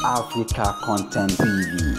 Africa Content TV.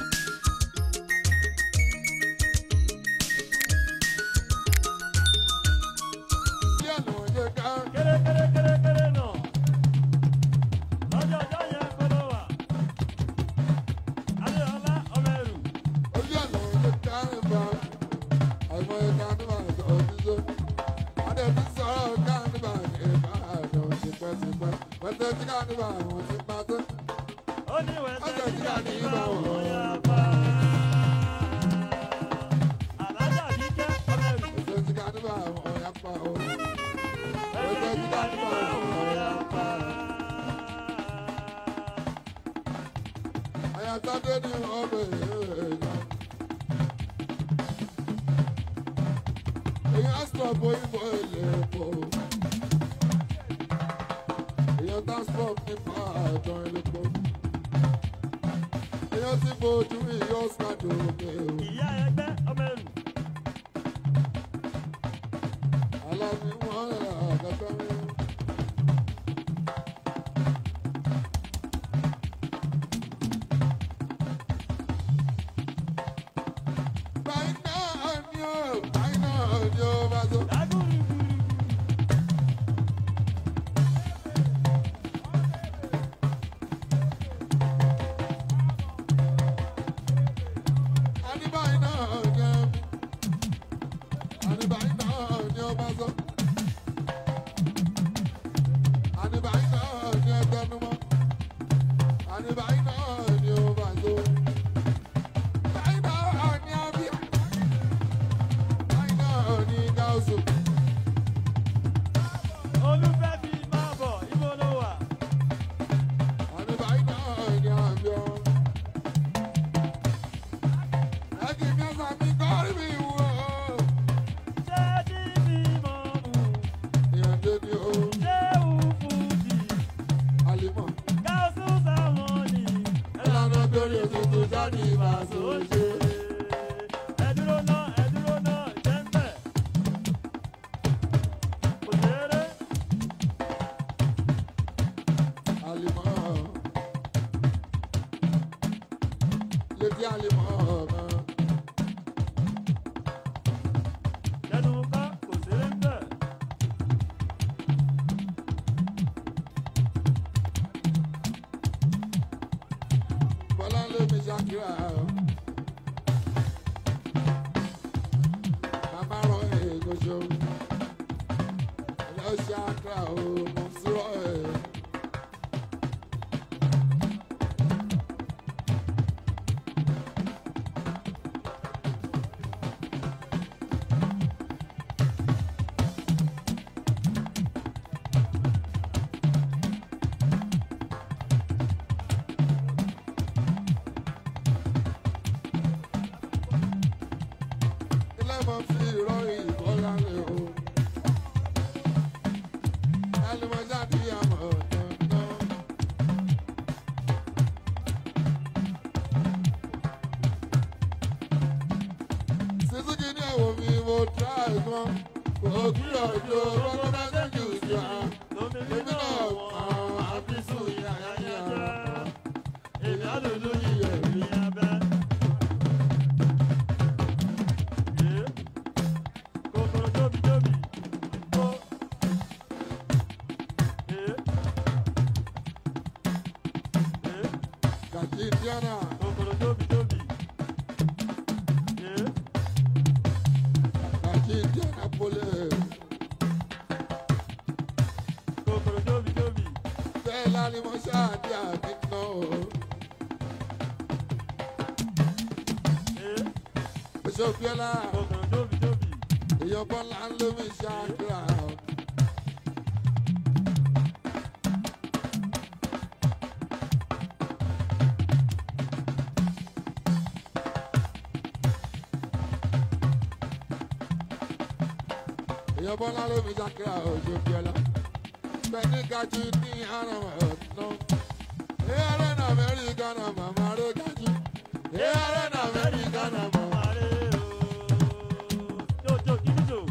Bọ́lá ló fi ṣàkíyà òjò bíọ́lá. Bẹ́ẹ̀ni gàjú ní àrùn ọ̀nà. Ẹ̀rẹ́ náà Amẹ́ríkà náà màmá rẹ̀ gàjú. Ẹ̀rẹ́ náà Amẹ́ríkà náà màmá rẹ̀ ooo.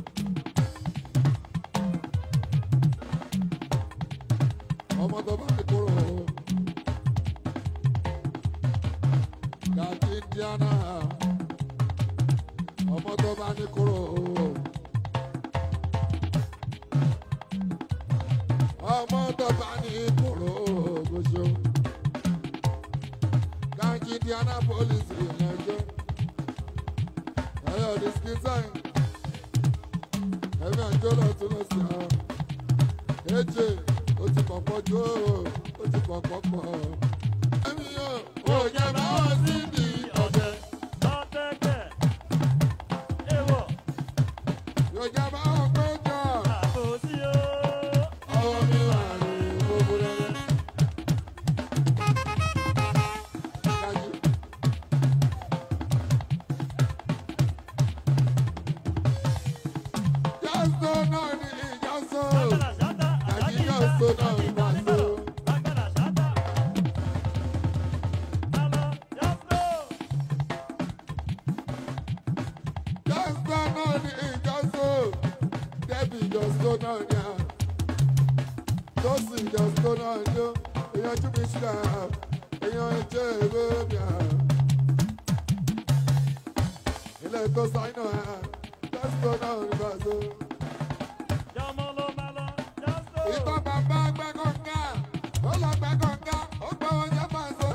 Ọmọ tó bá kúrò. Indiana. Ọmọ tó bá ní kúrò. Ọmọ tó bá ní kúrò gbèsè. Ganji Indianapolis ìrìnàjò. Ẹyọ diskisan. Ẹ̀mí àjọ lọ tún lọ sí ọ. Eje ó ti pọ̀pọ̀ jó ó ti pọ̀pọ̀ pọ̀. Ẹ̀mí yóò ò jẹ́ báwọn sí ní ọ̀dẹ. Yóò jẹ́ báwọn péjọ. Ọwọ́ mi wà ní gbogbo lẹ́yìn. Kájú. Jọ́sọ̀ náà ni ìjọ́sọ̀. Àjí jọ́sọ̀ náà ni ìbáṣọ. Jọ́sọ̀ náà ni ìjọ́sọ̀. Dẹ́bì jọ́sọ̀ náà ni à. Jọ́sìn jọ́sọ̀ náà ni ó. Èèyàn jú mi ṣúgà. Èèyàn ẹ̀jẹ̀ ewé mi à. Ilé tó sáyìn náà à. Jọ́sọ̀ náà ni ìbáṣọ. Ìtọ́ bàbá gbẹ́ kọ̀ǹga, ó lọ gbẹ́ kọ̀ǹga, ó gbọ́ oúnjẹ fàṣọ,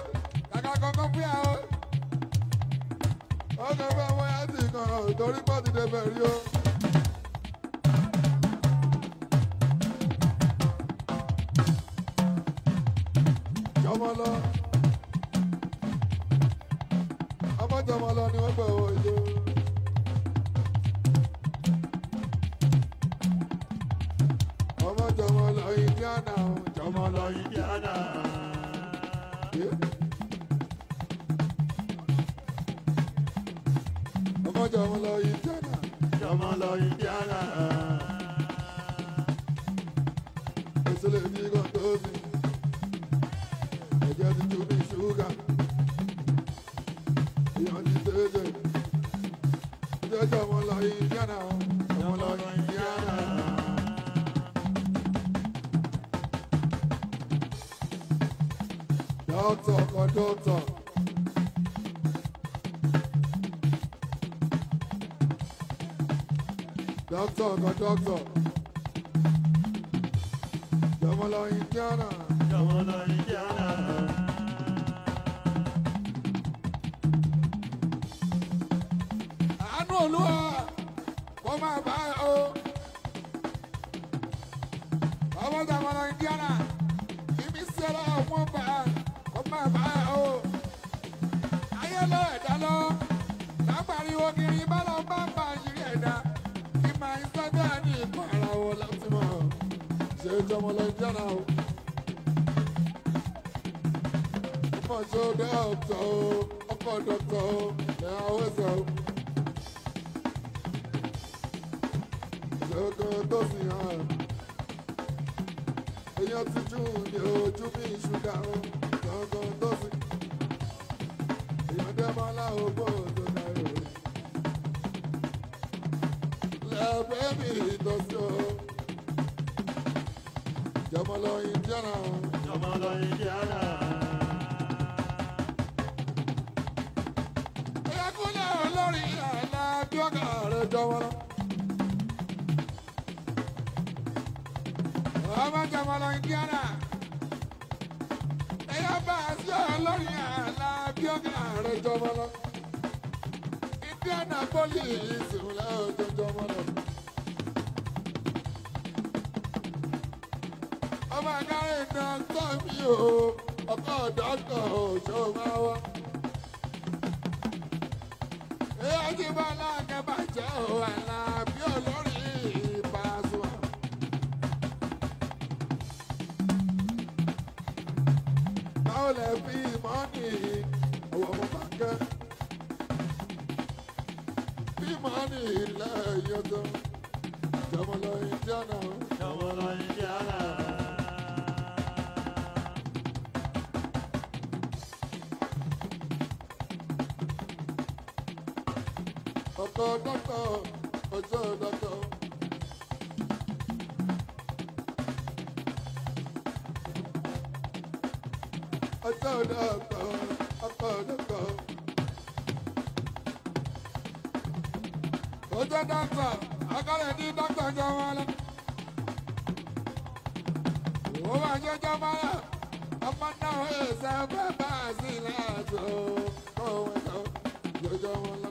kàkà kọ̀ǹkan fún yàrá. Ó kàn fẹ́ wọ́n yá sí kan torí pọ̀ ti débẹ̀ rí o. Jọmọ lọ. Ọmọ jọmọ lọ ni wọ́n gbẹ̀ wọ ìjọ. Ọmọ jọmọ lọ Indiana, jọmọ lọ Indiana. Ọmọ jọmọ lọ Indiana. Jọmọ lọ Indiana. Èso lè fi kàn tó sí. Ẹ̀jẹ̀ ti tú bí ṣúgà. Ìyàn ti tẹ́jẹ̀. Ẹ̀jẹ̀ jọmọ lọ Indiana, jọmọ lọ Indiana. Dọ́kítọ̀ kan dọ́kítọ̀. Dọ́kítọ̀ kan dọ́kítọ̀. Jọmọ lọ Indiana. Jọmọ lọ Indiana. Àánú Olúwa kó máa bá ẹ o. Ọmọ jọmọ lọ Indiana. Ìmísí ọlọ́run mú bá ẹ kó máa bá ẹ o. Ayé lọ ẹ̀dá lọ. Lápariwo kiri bá lọ bá ń bá yìí ẹ̀dá. Kí máa ń sábà ní ìkọ̀ ara wo láti mọ̀. Ṣé jọmọ lọ Indiana o? Ọmọ ṣe dọ́kítọ̀ o, ọkọ̀ dọ́kítọ̀ o, lẹ́yìn àwọn ẹ̀sẹ̀ o. Ṣé tó sì hàn? Èèyàn ti jù ní ojú mi ṣúgà o, gangan tó sì. Èèyàn dẹ́mọ́lá ògbó tó dáyò. Lẹ́ẹ̀bẹ́ mi ìtọ́sí o. Jọmọ lọ Indiana o. Jọmọ lọ Indiana. Ìyàkúlẹ̀ olórí àlá bí ọkà rẹ̀ jọmọ lọ. Ọmọ jọmọ lọ Indiana. Ẹyọ bá a sí olórí àlá bí ọkà rẹ̀ jọmọ lọ. Indiana poli ìsìnlẹ̀ ọjọ́ jọmọ lọ. Ọmọ àgáyé náà tọ́ mi o, ọkọ̀ dọ́kọ̀ ò ṣó máa wá. Èyí bá láàkẹ́ bàjẹ́ o, àlà bí olórí Pasuma. Báwo lẹ fi mọ́nì ọwọ́ mo bá kẹ́? Bí mọ́nì lẹ́yìn ọjọ́, jọmọ lọ Indiana o. Jọmọ lọ Indiana. Ọkọ̀ dọ́kọ̀, ọjọ́ dọ́kọ̀. Ọjọ́ dọ́kọ̀, ọkọ̀ dọ́kọ̀. Ó jẹ́ dókítà, akọ́lẹ̀ ní dókítà jọ wọn lọ. Ó máa jẹ́ jọmọ́lá, ọmọ náà ó sọ bàbá sí láàtò. Kó wọn sọ jọjọ wọn lọ.